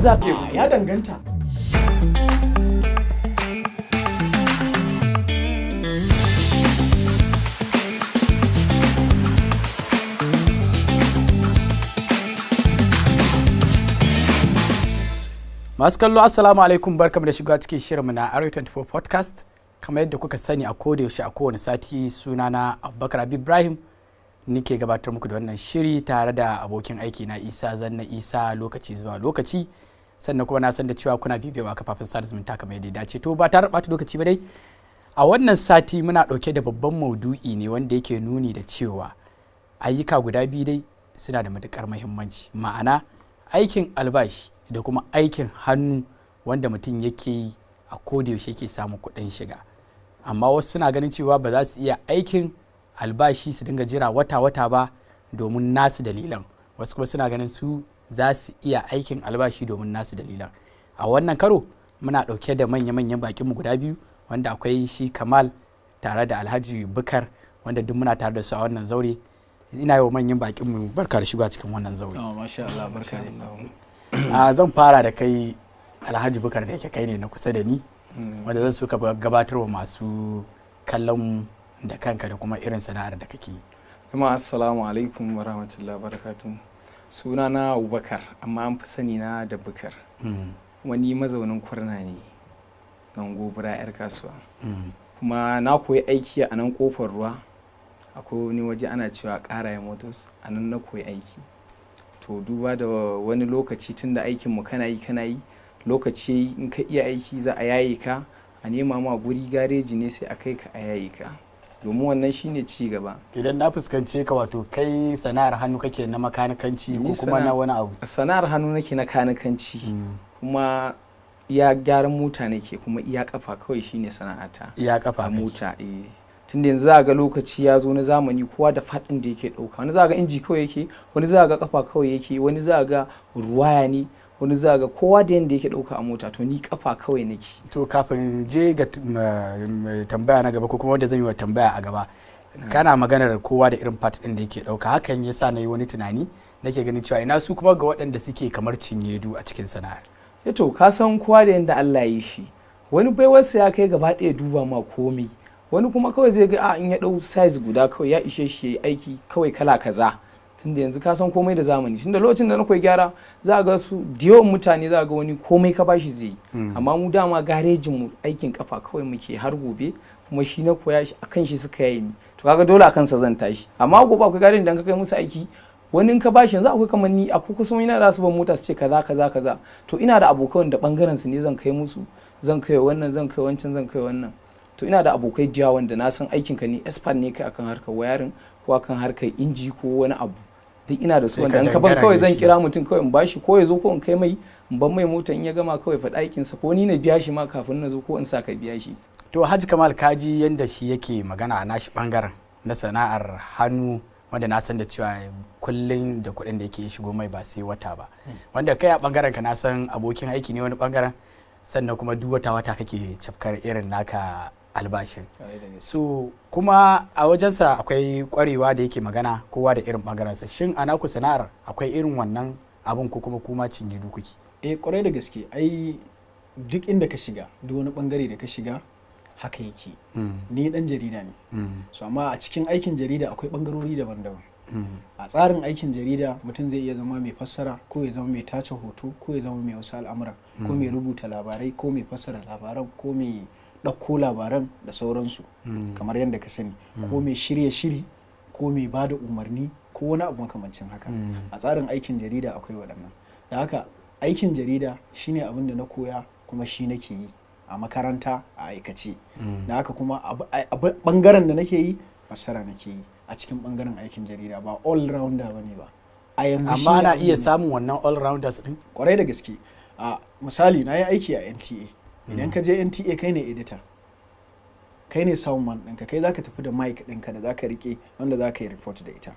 Za ka Ya danganta. Masu kallo, assalamu alaikum, barkamu da shiga cikin shirinmu na Arewa 24 Podcast. Kamar yadda kuka sani, a koda yaushe, a kowane sati, sunana Abubakar Abi Ibrahim nike gabatar muku da wannan shiri tare da abokin aiki na Isa Zanna Isa lokaci zuwa lokaci. Sannan kuma na san da cewa kuna bibiyawa kafafen sada zumunta kamar yadda ya dace. To, ba tare da ɓata lokaci ba dai, a wannan sati muna ɗauke da babban maudu'i ne wanda yake nuni da cewa ayyuka guda biyu dai suna da matuƙar muhimmanci, ma'ana aikin albashi da kuma aikin hannu wanda mutum yake yi a kodayaushe yake samun kuɗin shiga. Amma wasu suna ganin cewa ba za su iya aikin albashi su dinga jira wata-wata ba domin nasu dalilan, wasu kuma suna ganin su za su iya aikin albashi domin nasu dalilan. A wannan karo muna ɗauke da manya-manyan bakinmu guda biyu, wanda akwai shi Kamal tare da Alhaji Bukar, wanda duk muna tare da su a wannan zaure. Ina yi wa manyan bakinmu barka da shiga cikin wannan zaure. Masha Allah, barka ne. A zan fara da kai, Alhaji Bukar, da yake kai ne na kusa da ni, wanda zan so ka gabatar wa masu kallon da kanka da kuma irin sana'ar da kake yi. Jama'a, assalamu alaikum wa rahmatullahi wa barakatuh. Suna na Abubakar, amma an fi sani na da Bukar. Kuma ni mazaunin Kurna ne, nan Gobura yar kasuwa. Kuma na koyi aiki a nan Kofar Ruwa. Akwai wani waje ana cewa Ƙaraye Motors, a nan na koyi aiki. To, duba da wani lokaci, tunda aikin mu kana yi kana yi, lokaci in ka iya aiki za a yaye ka, a nema ma guri, gareji ne, sai a kai ka a yaye ka. Domin wannan shine ci gaba. Idan na fuskance ka, wato kai sana'ar hannu kake na makanikanci ko Ni kuma na wani abu? Sana'ar hannu nake na kanikanci, kuma iya gyaran mota nake, kuma iya kafa kawai shine sana'ata. Iya kafa a kake. Mota, eh, tunda yanzu za ga lokaci ya zo na zamani, kowa da faɗin da yake ɗauka. Wani za ga inji kawai yake, wani za ga kafa kawai yake, wani za ga ruwaya ne, wani za ga kowa da yanda yake ɗauka a mota. To, ni kafa kawai nake. To, kafin je ga tambaya na gaba, ko kuma wanda zan yi wa tambaya a gaba, kana maganar kowa da irin part din da yake dauka. Hakan yasa na yi wani tunani, nake ganin cewa ina su kuma ga waɗanda suke kamar cinyedu a cikin sana'ar? Eh, to, ka san kowa da yanda Allah ya yi shi. Wani baiwarsa ya kai gaba ɗaya duba ma komai, wani kuma kawai zai ga a in ya ɗau size guda kawai ya ishe shi ya yi aiki kawai kala kaza. Tunda yanzu ka san komai da zamani, tunda lokacin da na koyi gyara za a ga su da yawan mutane, za a ga wani komai ka bashi zai yi. Amma mu dama garejin mu aikin kafa kawai muke har gobe, kuma shi na koya shi, akan shi suka yaye ni. To, kaga dole akan sa zan tashi. Amma gobe akwai garejin da ka kai musu aiki, wani in ka bashi yanzu, akwai kamar ni, akwai kusa ina da su ban mota su ce kaza kaza kaza. To, ina da abokan da bangaren su ne zan kai musu, zan kai wannan, zan kai wancan, zan kai wannan. To, ina da abokai jiya wanda na san aikin ka ne, expert ne kai akan harkar wayarin ko akan harkar inji ko wani abu, duk ina da su. Sai Wanda ka in ka ban dangana kawai da zan shi. kira mutum kawai in bashi, ko ya zo ko in kai mai, in ban mai mota, in ya gama kawai faɗa aikinsa, ko ni na biya shi ma kafin na zo, ko in sa ka biya shi. To, Hajji Kamal, kaji yanda shi yake magana a nashi bangaren na sana'ar hannu, wanda na san da cewa kullum da kuɗin da yake shigo mai ba sai wata ba. Wanda kai a bangaren ka na san abokin aiki ne wani bangaren, sannan kuma duk wata wata kake cafkar irin naka albashin. So kuma a wajensa akwai kwarewa da yake magana, kowa da irin bangarensa. Shin a naku sana'ar akwai irin wannan abun, ko kuma kuma cinye kuke? Eh, kwarai da gaske. Ai duk inda ka shiga, duk wani bangare da ka shiga, haka yake. Ni dan jarida ne. So amma a cikin aikin jarida akwai bangarori daban-daban. A tsarin aikin jarida mutum zai iya zama mai fassara, ko ya zama mai tace hoto, ko ya zama mai wasu al'amuran, ko mai rubuta labarai, ko mai fassara labaran, ko mai ɗauko labaran da sauransu, kamar yadda ka sani, ko mai shirya shiri, ko mai ba da umarni, ko wani abu makamancin haka. A tsarin aikin jarida akwai waɗannan. Da haka aikin jarida shine abin da na koya, kuma shi nake yi a makaranta a aikace. Da haka kuma bangaren da nake yi, fassara nake yi a cikin bangaren aikin jarida. Ba all rounder bane ba a yanzu. Amma shine ana abin iya da samun wannan all rounders din? Kwarai da gaske. A misali, na yi aiki a NTA. Idan ka je NTA, kai ne editor, kai ne soundman ɗinka, kai zaka tafi da mic ɗinka da zaka rike, wanda zaka yi report da ita.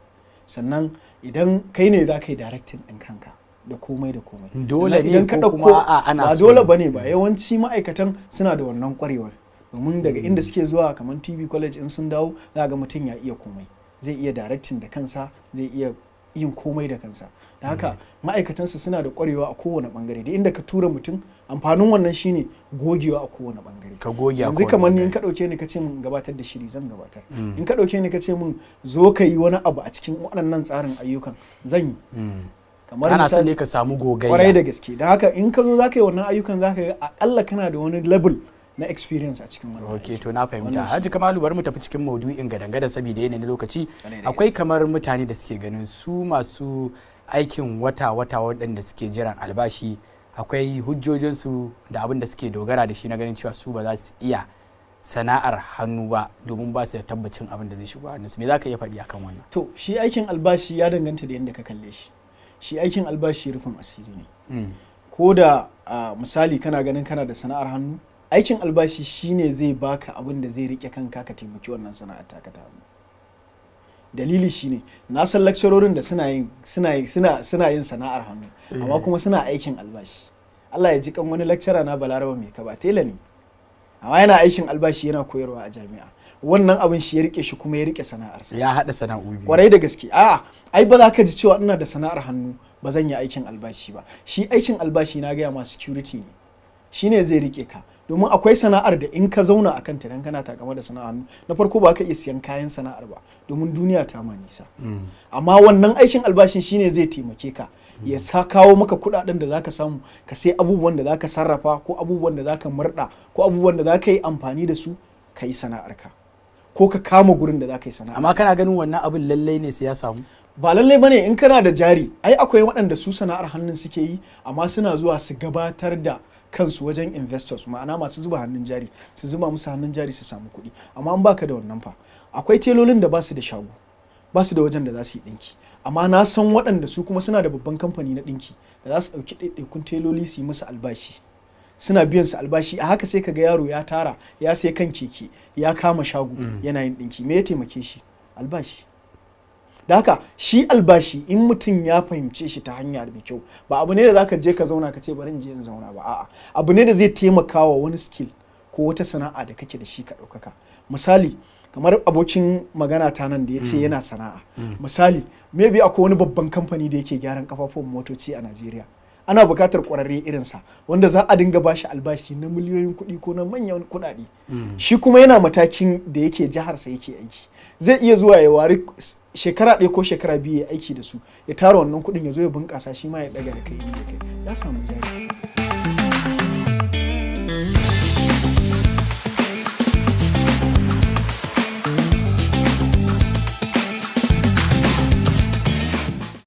Sannan idan kai ne zaka yi directing ɗin kanka da komai da komai. Dole Sannan ne idan ka ko kuma a'a ana ba so dole ne? bane ba. Yawanci ma'aikatan suna da wannan kwarewar, domin daga inda suke zuwa, kamar TV College, in sun dawo za ga mutum ya iya komai, zai iya directing da kansa, zai iya yin komai da kansa. Da haka ma'aikatansu suna da kwarewa a kowane bangare. Da inda ka tura mutum, amfanin wannan shine gogewa a kowane bangare. Ka goge a Yanzu kowane kamar ni, in bangare. ka dauke ni ka ce min gabatar da shiri, zan gabatar. In ka dauke ni ka ce min zo ka yi wani abu a cikin waɗannan tsarin ayyukan, zan yi. Kamar Ana son misali- ne ka samu gogayya. Kwarai da gaske. Da haka in ka zo za ka yi wannan ayyukan, za ka ga akalla kana da wani level na experience a cikin wannan Ok, aiki. to na fahimta. Wannan shi Haji Kamalu, bari mu tafi cikin maudu'in gadan-gadan saboda yanayin lokaci. Kwarai da Akwai kamar mutane da suke ganin su masu aikin wata-wata waɗanda suke jiran albashi, akwai hujjojinsu da abin da suke dogara da shi na ganin cewa su ba za su iya sana'ar hannu ba domin ba su da tabbacin abin da zai shigo hannunsu. Me za ka iya faɗi akan wannan? To, shi aikin albashi ya danganta da yadda ka kalle shi. Shi aikin albashi rufin asiri ne. Ko da misali kana ganin kana da sana'ar hannu, aikin albashi shine zai baka abin da zai rike kanka ka taimaki wannan sana'ar taka ta hannu. Dalili shine na san lakcarorin da suna yin sana'ar hannu amma kuma suna aikin albashi. Allah ya ji kan wani lecturer na, Balaraba Mai Kaba, tela ne amma yana aikin albashi, yana koyarwa a jami'a. Wannan abin shi ya rike shi kuma ya rike sana'arsa. Ya haɗa sana'u biyu. Kwarai da gaske. A'a, ai ba za ka ji cewa ina da sana'ar hannu ba zan yi aikin albashi ba. Shi aikin albashi, na gaya ma, security ne, shi ne zai rike ka, domin akwai sana'ar da in ka zauna a kanta dan kana takama da sana'ar hannu, na farko ba ka iya siyan kayan sana'ar ba domin duniya ta ma nisa. Amma wannan aikin albashin shine zai taimake ka, ya sa kawo maka kudaden da zaka samu ka sai abubuwan da zaka sarrafa, ko abubuwan da zaka murda, ko abubuwan da zaka yi amfani da su ka yi sana'arka, ko ka kama gurin da zaka yi sana'a. Amma kana ganin wannan abin lallai ne sai ya samu? Ba lallai bane. In kana da jari, ai akwai waɗanda su sana'ar hannun suke yi amma suna zuwa su gabatar da kansu wajen investors, ma'ana masu zuba hannun jari, su zuba musu hannun jari su samu kuɗi. Amma an baka da wannan fa, akwai telolin da ba su da shago, ba su da wajen da za su yi ɗinki, amma na san waɗanda su kuma suna da babban kamfani na ɗinki da za su ɗauki ɗaiɗaikun teloli su yi musu albashi, suna biyan su albashi. A haka sai ka ga yaro ya tara, ya sai kan keke, ya kama shago, yana yin ɗinki. Me ya taimake shi? Albashi. Da haka shi albashi, in mutum ya fahimce shi ta hanya mai kyau, ba abu ne da zaka je ka zauna ka ce bari in je in zauna ba. A'a, abu ne da zai taimaka wa wani skill ko wata sana'a da kake da shi ka ɗaukaka. Misali kamar abokin magana ta nan da ya ce yana sana'a, misali maybe akwai wani babban kamfani da yake gyaran kafafuwan motoci a Najeriya, ana buƙatar ƙwararre irinsa wanda za a dinga bashi albashi na miliyoyin kuɗi ko na manyan kuɗaɗe. Shi kuma yana matakin da yake jiharsa yake aiki, zai iya zuwa ya wari shekara 1 ko shekara 2 ya aiki da su, ya tara wannan kuɗin, ya zo ya bunƙasa, shi ma ya ɗaga ya kai inda ya kai, ya samu jari.